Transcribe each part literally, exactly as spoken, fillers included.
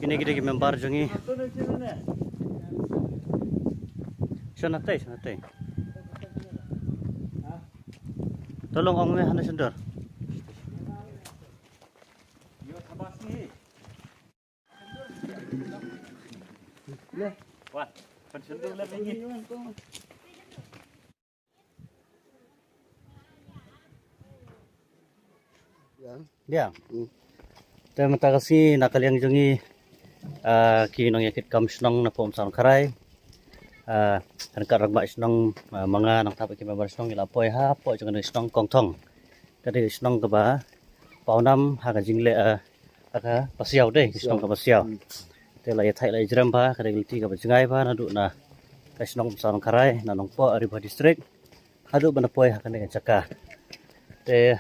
Ini kita ki member jong ngi. Shon natei, shon natei. Tolong ong me hana sendor. Wan, kan sendor lagi. Biang. Te mynta ka sngi na ka liang jong ngi, ah, ki nongïakit kam shnong na Pom San Kharai. Ah, ryngkat rangbah shnong, ah, ma nga nangta ki member shnong ngi la poi hapoh jong ka shnong Kongthong. Ka dei ka shnong kaba pawnam ha ka jingleh, ah, ha ka pasiaw dei, ka shnong kaba siaw. Te la ïathait la ïajrem bha, ka dei ka lynti kaba jngai bha naduh na ka shnong Pom San Kharai, na Nongpoh, Ri Bhoi District. Haduh ban da poi ha kane ka jaka. Te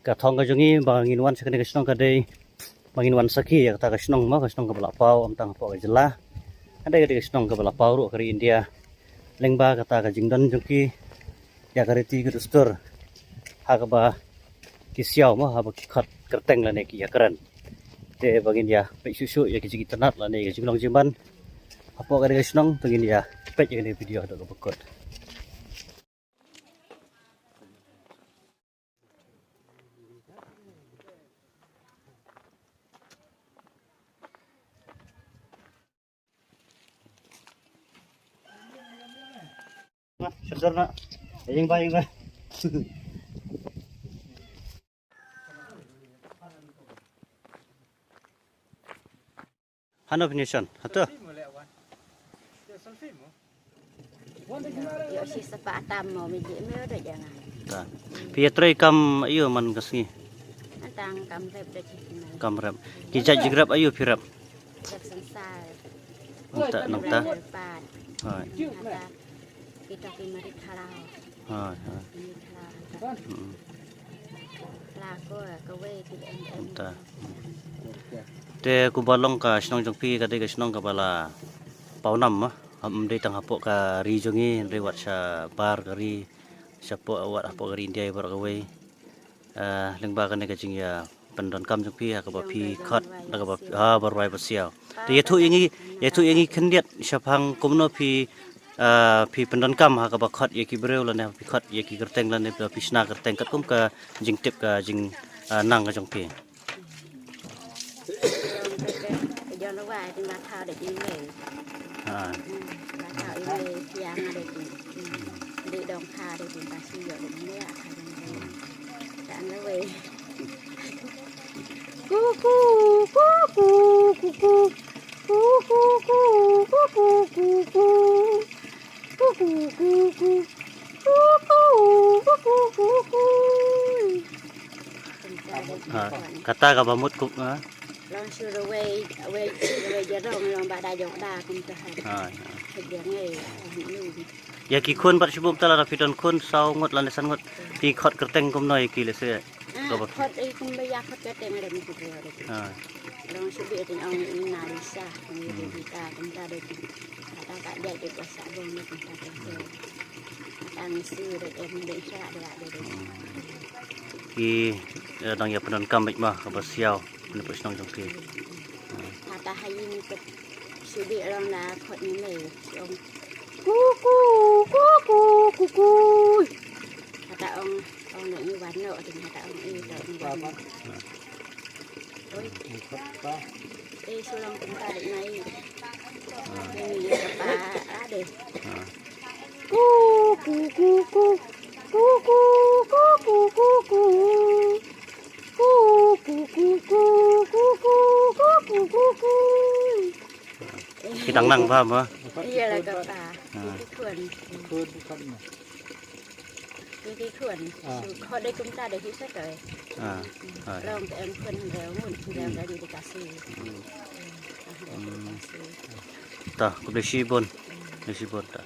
ka thong ka jong ngi ba ngin wan sha kane ka shnong ka dei ba ngin wan sakhi ïa kata ka shnong mo, ka shnong kaba la paw ym tang hapoh ka jylla. Ka dei ka dei ka shnong kaba la paw ruh ha ka ri India. Lyngba kata ka jingdon jong ki ïa ka riti ka dustur ha kaba ki siaw mo, haba ki khot kyrteng lane ki ïakren. Te ba ngin ïa peit shuh shuh ïa ki jingitynnad lane ki jinglong jingman hapoh kane ka shnong, te ngin ïa peit ïa kane ka video haduh kaba kut. Sendor na. Ing ba, ing ba. Hano pynïasoh? Hato? Ïoh shi spah tam mo, mi ji mo da jangan. Ta. Phi ïatrei kam aiu man ka sngi? Tang kam rep da shi. Kam rep. Ki jait jingrep aiu phi rep? Rep sangsar. Nangta, nangta. Rep pat. Hoi. Nangta. Kita ki marit halau. Hoi, hoi. Marit halau. Mm. Halau ko, kawei ki em em. Nangta. Te kumba long ka shnong jong phi ka dei ka shnong kaba la pawnam ma. Ym dei tang hapoh ka ri jong ngi, hynrei wat shabar ka ri, shapoh wat hapoh ka ri India baroh kawei. Ah, lyngba kane ka jingïa pyndonkam jong phi ha kaba phi khot, ha kaba, ha, ba rwai ba siaw. Te ïathuh ïa ngi, ïathuh ïa ngi khyndiat shaphang kumno phi, ah, phi pyndonkam ha kaba khot ïa ki briew lane phi khot ïa ki kyrteng lane phi shna kyrteng katkum ka jingtip ka jing, ah, nang ka jong phi. Jon wai tin ba thaw de jingmei. Ha. Ba thaw i mei siang de tin. Di dong kha de tin ba si yo de mei a kha jong mei. Kan le wei. Ku ku ku ku ku ku. Ku ku ku ku ku ku ku. Ku ku ku ku ku ku ku. Ha, kata kaba mut kup, ha. Long shu ruwei, wei, wei jerong long ba da jong da kumta ha. Ha, ha. Kejeng ei, lu. Ïa ki khun bad shu bum tala da phi don khun saw ngut lane san ngut. Phi khot kyrteng kumno ïa ki lehse. Ah, kaba khot ei kumba ïa khot kyrteng ada mesti dua ada. Ha. Long shu bi teng ong ina Lisa, ni de kita kumta de. Kata ka dia de kuasa bong ni kumta de. Kata ngisi de em de sha de de. Ki, eh, dang ïa pyndonkam beit ma kaba siaw. Kane pyrshang jong ki. Hata ha ïing pet shu dih long la khot ni mei. Ong ku ku ku ku ku ku. Hata ong ong no ni wan no ding hata ong i to ni wan no. Oi. Eh, shu long kumta dih mai. Ni ni pa ade. Ku ku ku ku. Ku ku ku ku ku ku. Ku ku ku ku ku ku ku ku ku. Ki dang nang bha ma? Ïa la ka pa. Ha. Ki khun. Khun khun ma. Ki khun. Ah. Khot dei kumta dei hi sa toi. Ah. Ah. Long ka em khun hynriew ngut hynriew ka dei ka si. Hmm. Ta, khublei shibun. Khublei shibun ta.